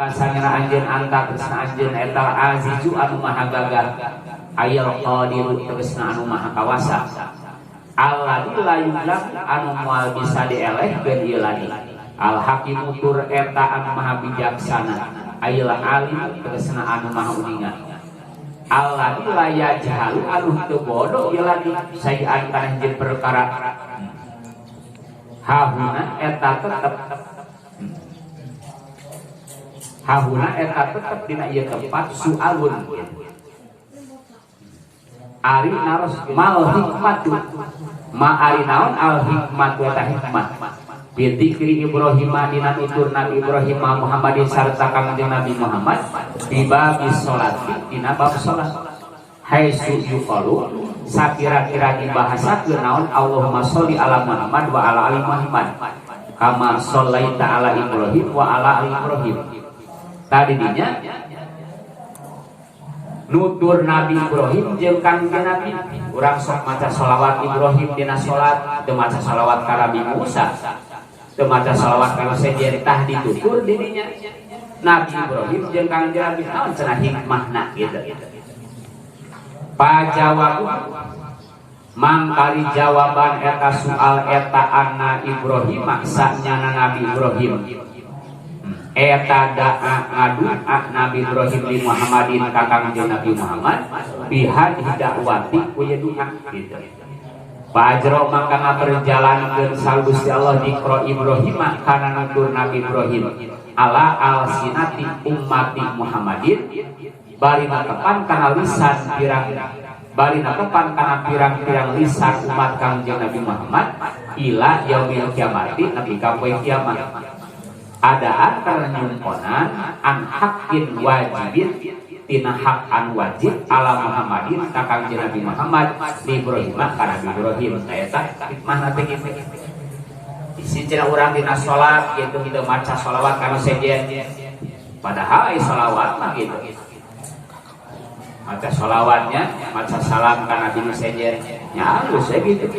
Annaka sanyana anjeun anta tegasna anjeun eta azizu anu maha gagah ayal qadiru tegasna anu maha kawasa alladzi la yughlab anu moal bisa dielehkeun ieu ladi al hakimu tur eta anu maha bijaksana ayal alim tegasna anu maha uninga alladzi la yajhalu anu teu bodoh ieu ladi sayan kana hiji perkara hahuna eta tetep hahuna eta tetep dina ieu tempat sualun ari naros mal hikmatu ma ari naon al hikmatu eta hikmah bi dzikri Ibrahim dina nutur Nabi Ibrahim Muhammadin sarta Kangjeng Nabi Muhammad bi babis sholati dina bab salat haitsu yuqalu sakira-kira dibahasakeun naon Allahumma sholli ala Muhammad wa ala ali Muhammad kama shallaita ala Ibrahim wa ala ali Ibrahim. Tadi dinya nutur Nabi Ibrahim jeung Kangjeng Nabi urang sok maca sholawat Ibrahim dina salat teu maca sholawat ka Nabi Musa teu maca sholawat ka sejen tah ditutur di dinya Nabi Ibrahim jeung Kangjeng Nabi naon cenah hikmahna gitu. Pajawabu mangkali jawaban eta soal eta anna Ibrahim sanyana Nabi Ibrahim eta da'a ngadua Nabi Ibrahim li Muhammadin ka Kangjeng Nabi Muhammad bihadhi dakwati ku ieu doa gitu. Pajro mangka ngaberjalankeun sal Gusti Allah dikro Ibrahim kana nutur Nabi Ibrahim ala alsinati ummati Muhammadin bari netepan kana lisan pirang bari netepan kana pirang-pirang lisan umat Kangjeng Nabi Muhammad ila yaumil kiamati nepi ka poe kiamat adaan karena nyumponan an haqqin wajibin tina hak an wajib ala Muhammadin ka Kangjeng Nabi Muhammad li Ibrahim ka Nabi Ibrahim. Nah eta hikmahna teh kitu. Isi cenah urang dina salat gitu kita maca sholawat kana sejen padahal ai sholawat mah gitu maca sholawatnya maca salam ka Nabi nu sejen nya alus we gitu.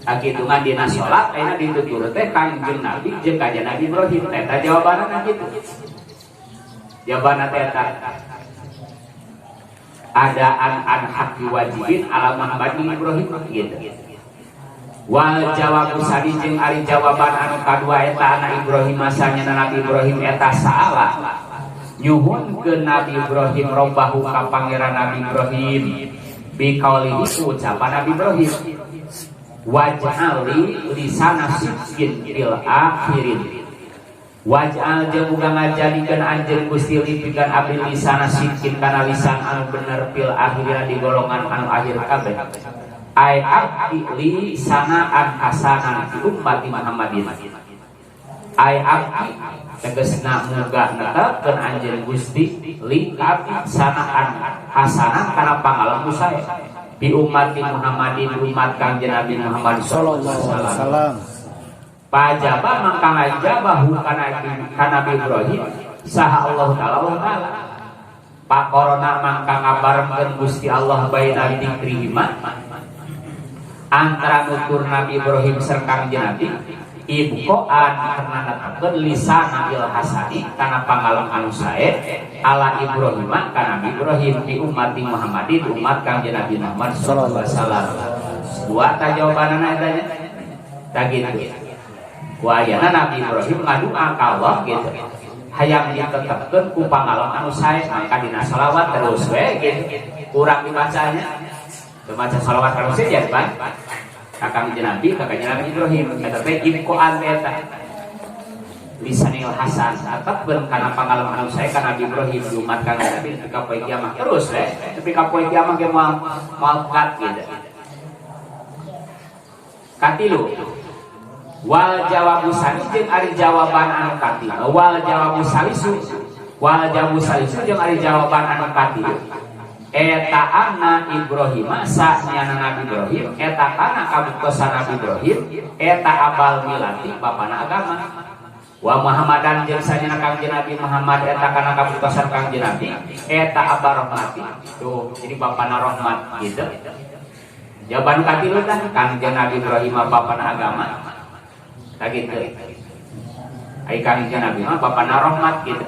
Kitu mah dina salat ayeuna ditutur teh Kangjeng Nabi jeung kanjeng Nabi Ibrahim eta jawabanna kitu. Jawabanna teh eta adaan an haqqi wajibin ala Muhammadin Ibrahim gitu. Wal jawabu sadi jeung ari jawaban anu kadua eta anak Ibrahim masanya Nabi Ibrahim eta saala nyuhunkeun Nabi Ibrahim robbahu ka pangeran Nabi Ibrahim bi qaulihi ucapan Nabi Ibrahim waj'alli lisana sidqin fil akhirin waj'al jeung muga ngajadikeun anjeun Gusti li pikeun abdi lisana sidqin kana lisan anu bener fil akhirin di golongan anu akhir kabeh ai abdi li sanaan hasanan fi ummati Muhammadin ai abdi tegasna muga netepkeun anjeun Gusti li abdi sanaan hasanan kana pangalem sae bi ummati Muhammadin umat Kangjeng Nabi Muhammad sallallahu alaihi wasallam. Pajaba mangka ngajabahu kana Nabi Ibrahim saha Allah taala Allah taala pakorona mangka ngabarengkeun Gusti Allah baina dzikrihima antara nutur Nabi Ibrahim sareng Kangjeng Nabi ibqaan karena netepkeun lisana il hasani kana pangalem anu sae ala Ibrahim kana Nabi Ibrahim bi ummati Muhammadin umat Kangjeng Nabi Muhammad sallallahu alaihi wasallam. Dua ta jawabanana eta nya tah kitu. Ku ayana Nabi Ibrahim ngadua ka Allah gitu hayang ditetepkeun ku pangalem anu sae maka dina shalawat terus we gitu kurang dibacanya baca shalawat terus ya Pak kakang Nabi kakang Nabi Ibrahim eta teh ibqaan eta lisanil hasan tetepkeun kana pangalem anu sae ka Nabi Ibrahim di umat kang Nabi nepi ka poe kiamat terus we nepi ka poe kiamat ge moal moal pegat gitu. Katilu wal jawabu sali jeung ari jawaban anu katilu wal jawabu salisu wal jawabu salisu jeung ari jawaban anu katilu eta anna Ibrahim sanyana Nabi Ibrahim eta kana kabuktosan Nabi Ibrahim eta abal milati bapana agama wa Muhammadan jeung sanyana Kangjeng Nabi Muhammad eta kana kabuktosan Kangjeng Nabi eta abar rahmati tuh jadi bapana rahmat gitu. Jawaban katilu tah Kangjeng Nabi Ibrahim bapana agama tah gitu. Ai Kangjeng Nabi mah bapana rahmat gitu.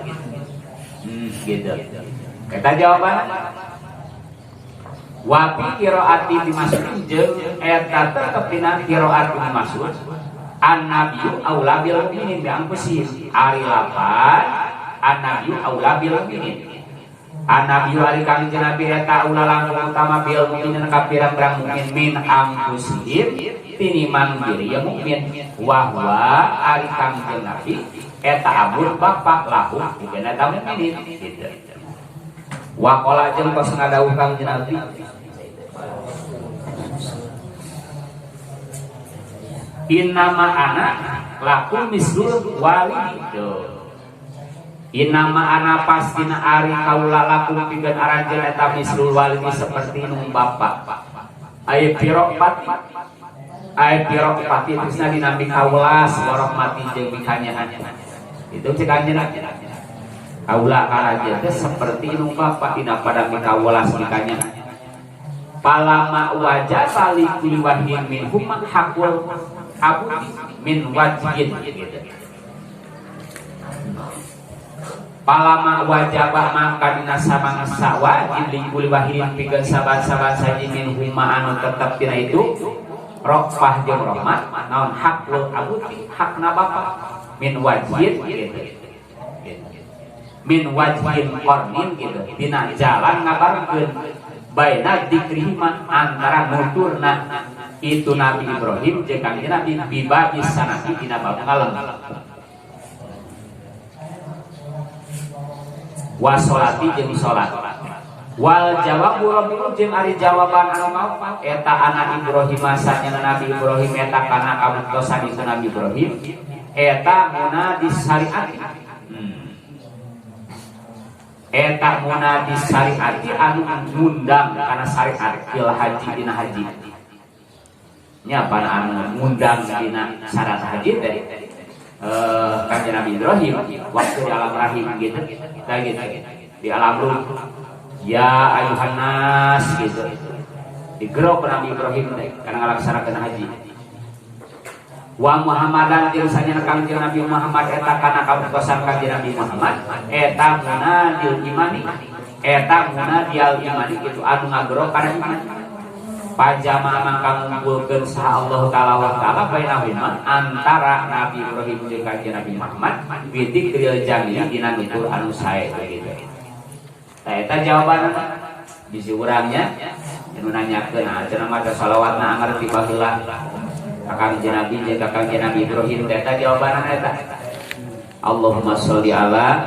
Gitu. Eta jawaban. Wa fi qiraati dimasuk jeung eta tetep dina qiraat dimasuk an-nabiyyu aula bil mu'minin bi anfusihim. Ari lapan an-nabiyyu aula bil mu'minin. An-nabiyyu ari kangjeng Nabi eta aula langkung utama bil mu'minin ka pirang-pirang mukmin min anfusihim tinimbang diri ya mukmin. Wa huwa ari kangjeng Nabi eta abun bapak lahu pikeun eta mukminin gitu. Wa qala jeung tos ngadawuh kangjeng Nabi innama ana lakum mislul walid. Innama ana pastina ari kaula lakum pikeun aranjeun eta mislul walid seperti nu bapa. Aya pirok pati. Aya pirok pati terusna dina mikawelas warahmati jeung mikanyahan. Itu cek anjeunna. Kaula ka aranjeun teh seperti nu bapa dina pada mikawelas mikanyahan. Palama wajaba li kulli wahidin minhum hakul abudi min wajhin gitu. Palama wajaba maka dina samangsa wajib li kulli wahidin pikeun saban-saban saji min huma anu tetep dina itu rofah jeung rahmat naon hakul abudi hakna bapa min wajhin gitu. Min wajhin qarnin gitu dina jalan ngabarkeun baina dikrihima antara nuturna itu Nabi Ibrahim jeung kanjeng Nabi bibagi sanadi dina bab ngalem wa sholati jeung salat wal jawabu rabbiu jeung ari jawaban anu kaopat eta anak Ibrahim sanyana Nabi Ibrahim eta kana kabuktosan itu Nabi Ibrahim eta munadi syariat. Eta munadi syariati anu ngundang kana syariat fil haji dina haji. Nya pana anu ngundang dina syarat haji teh kanjeng Nabi Ibrahim waktu di alam rahim gitu, kayak gitu. Di alam ruh ya ayuhan nas gitu. Digerok Nabi Ibrahim teh kana ngalaksanakeun haji. Wa Muhammadan jeung sanyana kangjeng Nabi Muhammad eta kana kabuktosan kangjeng Nabi Muhammad eta munadil imani eta munadil imani kitu anu ngagerok kana iman. Pajama mangka ngumpulkeun saha Allah taala wa taala bainahuma antara Nabi Ibrahim jeung kangjeng Nabi Muhammad bi dzikril jamili dina nutur anu sae gitu. Tah eta jawabanna bisi urangnya anu nanyakeun cenah mah salawatna anger ti baheula Kangjeng Nabi jeung Kangjeng Nabi Ibrahim eta jawabanna eta. Allahumma sholli ala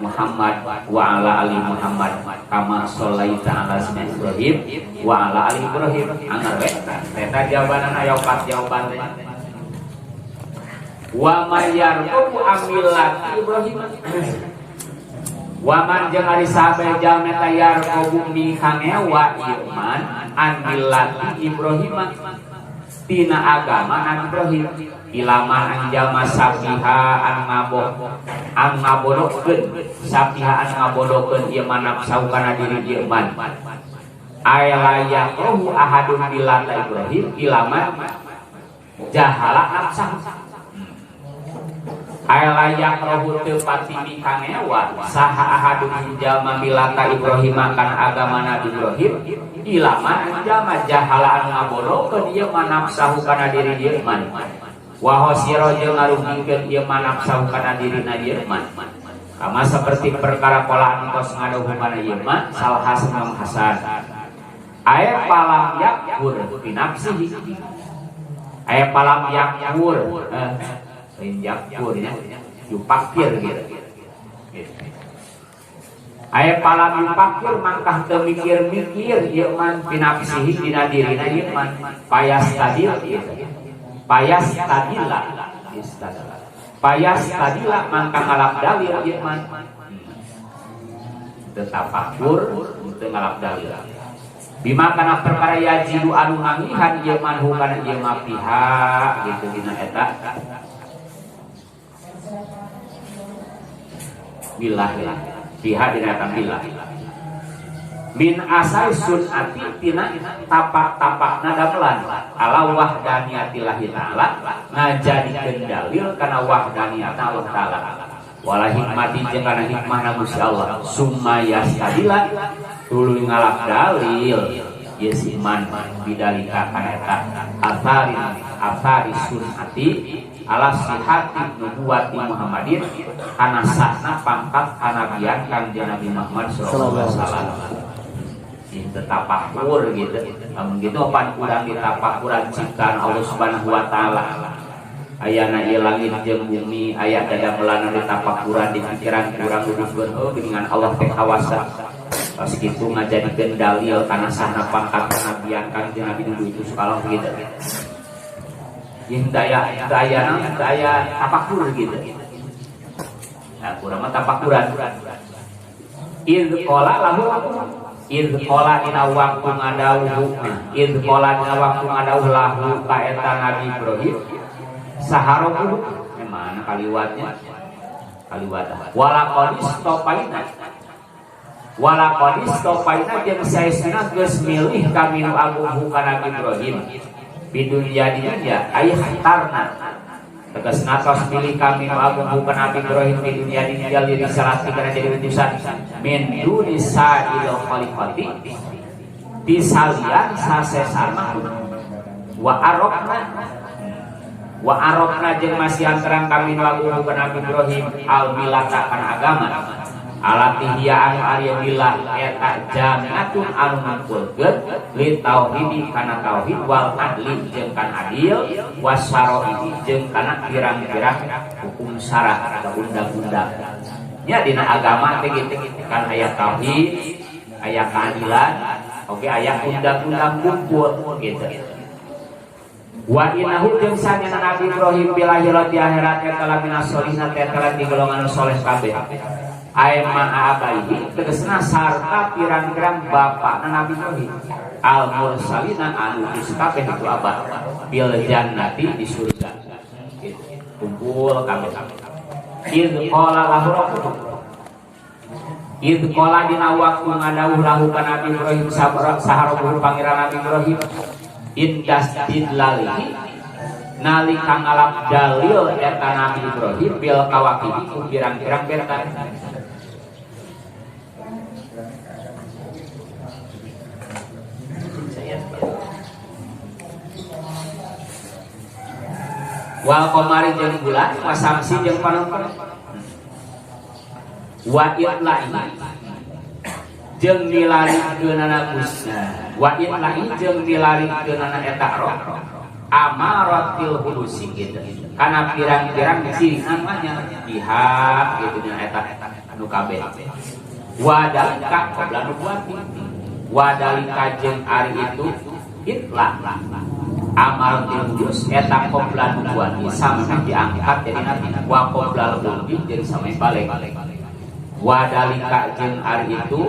Muhammad wa ala ali Muhammad kama sholaita ala sayyidina Ibrahim wa ala ali Ibrahim. Anger we eta jawabanna aya opat jawaban teh. Wa may yarqu amillati Ibrahim wa man jeung ari sahabe jalma eta yarqu mi kangewa ieu man an millati Ibrahim tina agama Nabi Ibrahim ilaman anjalma sabiha an ngabo an ngabodokeun sabiha an ngabodokeun ieu man nafsu kana diri ieu man ay la yaqruhu ahadun millata Ibrahim ilaman jahala nafsah ay la yaqruhu teu pati mikangewa saha ahadun jalma millata Ibrahim kana agama Nabi Ibrahim ilaman anjalma jahala anu ngabodokeun ieu man nafsahu kana diri ieu man wa khosira jeung ngarugikeun ieu man nafsahu kana dirina ieu man kama seperti perkara pola anu tos ngadawuh kana ieu man sal hasan hasan aya palam yakfur bi nafsihi aya palam yakfur lain yakfur nya yupakir gitu. Aya palam yupakir mangkah teu mikir-mikir ieu man binafsihi dina dirina ieu man payas tadil gitu. Payas tadila istadala. Payas tadila mangkah ngalap dalil ieu man. Teu tafakur teu ngalap dalil. Bima kana perkara yajidu anu mangihan ieu man hukana ieu ma pihak gitu dina eta. Billah pihak dina eta billah min asai sunati tina tapak-tapakna damelan ala wahdaniyatillahi ta'ala ngajadikeun dalil kana wahdaniyat Allah ta'ala. Wala hikmati jeung kana hikmahna Gusti Allah. Summa yastadila tuluy ngalap dalil ieu si man bidalika kana eta athari sunati ala sihati nubuwati Muhammadin kana sahna pangkat kanabian Kangjeng Nabi Muhammad sallallahu alaihi wasallam. Itu tapakur gitu. Lamun gitu pan urang ditapakuran ciptaan Allah Subhanahu wa taala. Ayana ieu langit jeung bumi, aya dadamelan ditapakuran di pikiran urang dudukkeun oh geuningan Allah teh kawasa. Pas kitu ngajadikeun dalil kana sahna pangkat kanabian Kangjeng Nabi nu diutus ka Allah gitu. Yang daya tapakur gitu. Nah, kurang mah tapakuran. Idz qala lahu idz qala dina waktu ngadawuh idz qala dina waktu ngadawuh lahu ka eta Nabi Ibrahim saharobu mana kaliwatnya kaliwat wala qadis topaina jeung saestuna geus milih kami nu agung ka Nabi Ibrahim bidunya di dunya ayah tarna tegasna tos milih kami nu agung ka Nabi Ibrahim di dunia di dunya li risalati kana jadi utusan min duni sa'il khaliqati disalian sasesana makhluk wa arokna jeung masihan terang kami nu agung ka Nabi Ibrahim al milata kana agama alati hiya anu ari milah eta jamiatun anu ngumpulkeun li tauhidi kana tauhid wal adli jeung kana adil wasyara'i jeung kana pirang-pirang hukum syara atau undang-undang nya dina agama teh kitu kan aya tauhid aya keadilan oke aya undang-undang kumpul gitu. Wa innahu jeung sanyana Nabi Ibrahim bil akhirat di akhirat eta lamina sholihina teh eta di golongan soleh kabeh. Ae ma'a abaihi tegasna sarta pirang-pirang bapakna Nabi Ibrahim al mursalina anu utus kabeh itu abah bil jannati di surga gitu. Kumpul kabeh. Idz qala lahu rabbuhu idz qala dina waktu ngadawuh lahu ka Nabi Ibrahim saharobuhu pangeran Nabi Ibrahim indas didlalihi nalika ngalap dalil eta Nabi Ibrahim bil kawakibi ku pirang-pirang bentang. Wal qamari jeung bulan wasamsi jeung panon-panon wa itla'i jeung milarikeunana Gusti wa itla'i jeung milarikeunana eta roh amaratil hulusi gitu kana pirang-pirang ciri namanya pihak gitu dina eta anu kabeh wadalika qabla nubuwati wadalika jeung ari itu itla amaratil hulus eta qabla nubuwati sampai diangkat jadi nabi wa qabla mulki jadi sampai balik wadalika jeung ari itu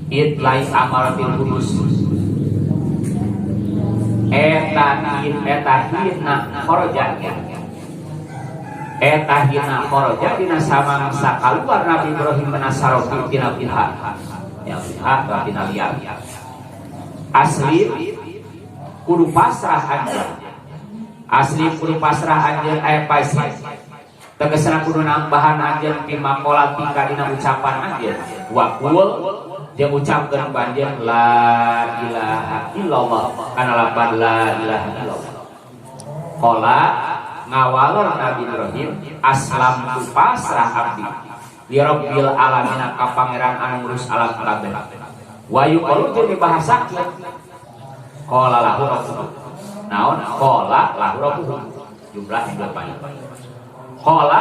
itlai amaratil hulus eta hina kharaja eta hina kharaja dina samangsa kaluar Nabi Ibrahim menasarofi tina pihak ya pihak tina liar asli kudu pasrah anjeun asli kudu pasrah anjeun aya pasti tegasna kudu nambahan anjeun fi maqolatika dina ucapan anjeun wa qul jeung ucapkeun anjeun la ilaha illallah kana lapan la ilaha illallah qala ngawalor Nabi Ibrahim aslamtu pasrah abdi li rabbil alamin ka pangeran anu ngurus alam kabeh wa yuqalu jeung dibahasakeun qala lahu rabbuhu naon qala lahu rabbuhu jumlah 8 qala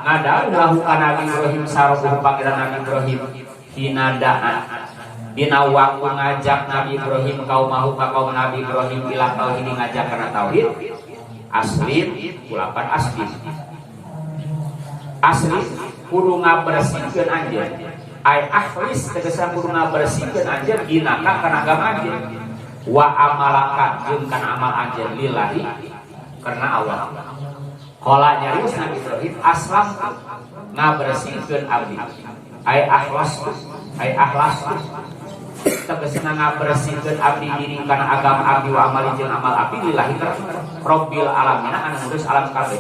ngadawuh lahu ka Nabi Ibrahim sarobuhu pangeran Nabi Ibrahim hinadaan dina waktu ngajak Nabi Ibrahim kaum mahu ka kaum Nabi Ibrahim ila tauhid ngajak kana tauhid aslim kulapan aslim asli kudu ngabersihkeun anjeun ai akhlis tegasna kudu ngabersihkeun anjeun dinaka kana agama anjeun wa amalaka jeung kana amal anjeun lillahi karena Allah qala nyarios Nabi Ibrahim aslam ngabersihkeun abdi ai akhlas tegasna ngabersihkeun abdi diri kana agama abdi wa amali jeung amal abdi lillahi rabbil alamin anu ngurus alam kabeh.